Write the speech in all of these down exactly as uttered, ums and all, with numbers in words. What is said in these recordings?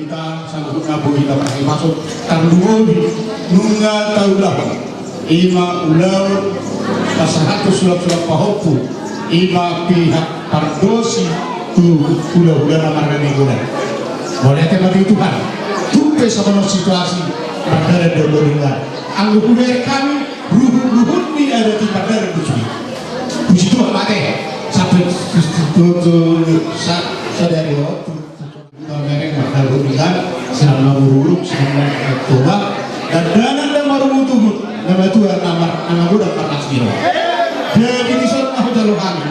Hita saluhutna boi hita marhahipason, tarlumobi nunga taulahon i ma ulaon pasahathon sulap-sulap pahompu, i ma pihak pardosi tu hula-hulana marga Nainggolan. Mauliate ma di Tuhan, tung pe songon on situasi mardalan do anggo denggan. Anggo hubereng hami, ruhut-ruhut ni adat i mardalan do sude. Puji Tuhan ma ate, sampe tu, tu, tu, sa-, sadari on. Mereng mardalan do denggan, sian na mangururung, sian na martoba, dandanan na marungut-ungut, na matua, na mar-, na magodang marlas ni roha. Jadi dison ma hujalo hami,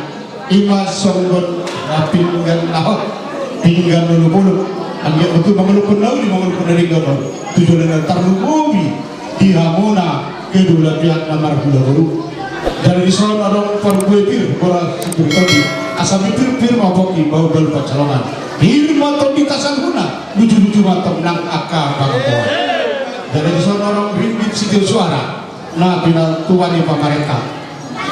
i ma songon na pinggan na hot, pinggan na olop-olop, anggiat ma tutu mangolophon na uli, mangolophon na denggan on tu joloan na tarlumobi di hamuna kedua belas pihak na marhula boru. Jala dison adong parbue pir, boras situri tondi, asa pir-pir ma pongki, bahu balu pansalongan. Pir ma tondinta saluhutna, luju-luju ma tong nang angka pangapoan. Jala dison adong ringgit sitio suara na pinatupa ni pamarenta.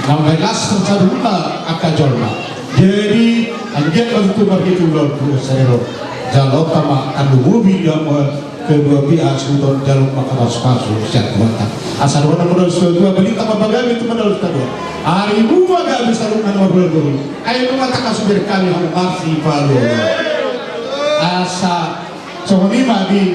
Mambahen las tu saluhutna angka jolma. Jadi anggiat ma tutu marhite ulaon tu sadari on. Jaloonta ma tarlumobi di hamuna kedua pihak suhut on, jalo ma pasupasu sian Tuhanta. Asa dohonon ni na martua-tua, balintang ma pagabe tu na martua-tua. Arimu ma gabe saluhutna na marhula boru. Ai nunga tangkas hubereng hami hamu marsipaolo-oloan. Asa songon i ma di,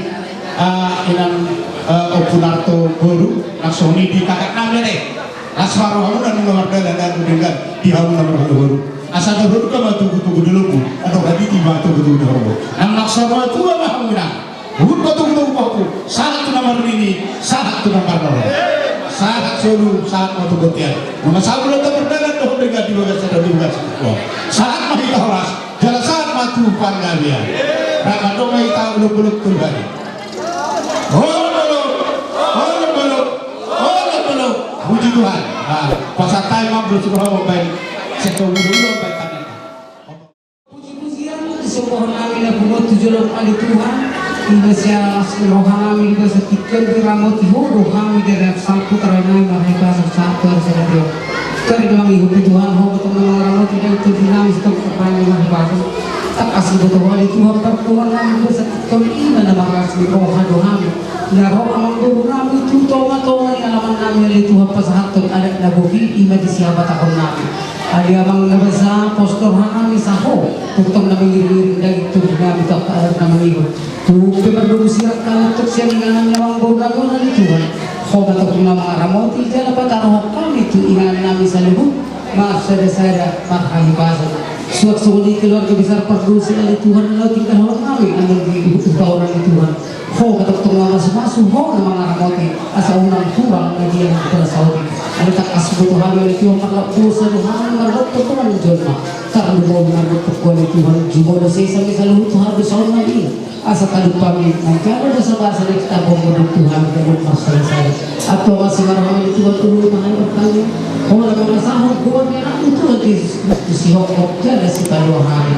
ah, inang, ah, Ompu Narto boru, nang songon i di kakak nami ate. Las ma rohamuna nunga mardalan do denggan di hamuna marhula boru. Asa dohot ma tugu-tugu di lombu, adong haditi ma tugu-tugu di horbo. Nang martua-tua ma hamuna. Huhut ma tugu-tugu pahompu, sahat tu na marnini, sahat tu na marnono. Sahat solu, sahat ma tu bontean. Nunga sahat ma hita mardalan dohot denggan di bagasan, di bagasan. Sahat ma hita horas, jala sahat ma tu panggabean. Rap mandok ma hita, olop-olop tolu hali. Olop-olop, olop-olop, olop-olop. Puji Tuhan. Nah, pasahat hami ma, bro, sudah mau main. Saya tahu dulu dong, main kami. Puji-pujian, songon hami na pungu tu jolo ale Tuhan. Iba sian las ni roha nami, iba sahat tu tingki on diramoti Ho do hami, dari samput rai nami marhahipason sahat tu ari sadari on. Tar i ma mangihut di Tuhan, Ho ma tong na mangaramoti, dang tu di nami sitong terpani marhahipason. Tangkas diboto Ho ale Tuhan parpunguan nami, iba sahat tu tingki on i ma na marlas ni roha do hami. Na ro amang boru nami tu tonga-tonga ni alaman nami ale Tuhan pasahathon adat na bohi i ma di sihabatahon nami. Ale amang na basa pos do roha nami asa Ho tongtong na mangiring-iring daging tubuh nami tu angka adat na mangihut. Tung pe mardomu sirang hami tong sian inganan ni amang boru nami on ale Tuhan. Ho ma tongtong na mangaramoti jala pataruhon hami tu inganan nami saluhut marsada-sada marhahipason. Suang songon i keluarga besar Pardosi ale Tuhan na laho tinggalhon nami, na mangihut-ihut ale Tuhan. Ho ma tongtong na mamasu-masu, Ho na mangaramoti, asa unang hurang na dia na hupinasahat i. Alai tangkas diboto hami ale Tuhan, marlaok dosa do hami, marlaok tongan jolma. Tarlumobi marlaok tongan ale Tuhan, jumolo sesa ma i saluhut tu hadosaon nami i. Asa talup hami manjalo dosa basa na hita pamodop tu hami, gabe marsada-sada. Antong asi ma roham ale Tuhan, tu hami martangis. Ho na mangasahon goar ni anakmu Tuhan Jesus Kristus, sihophop jala sipalua hami.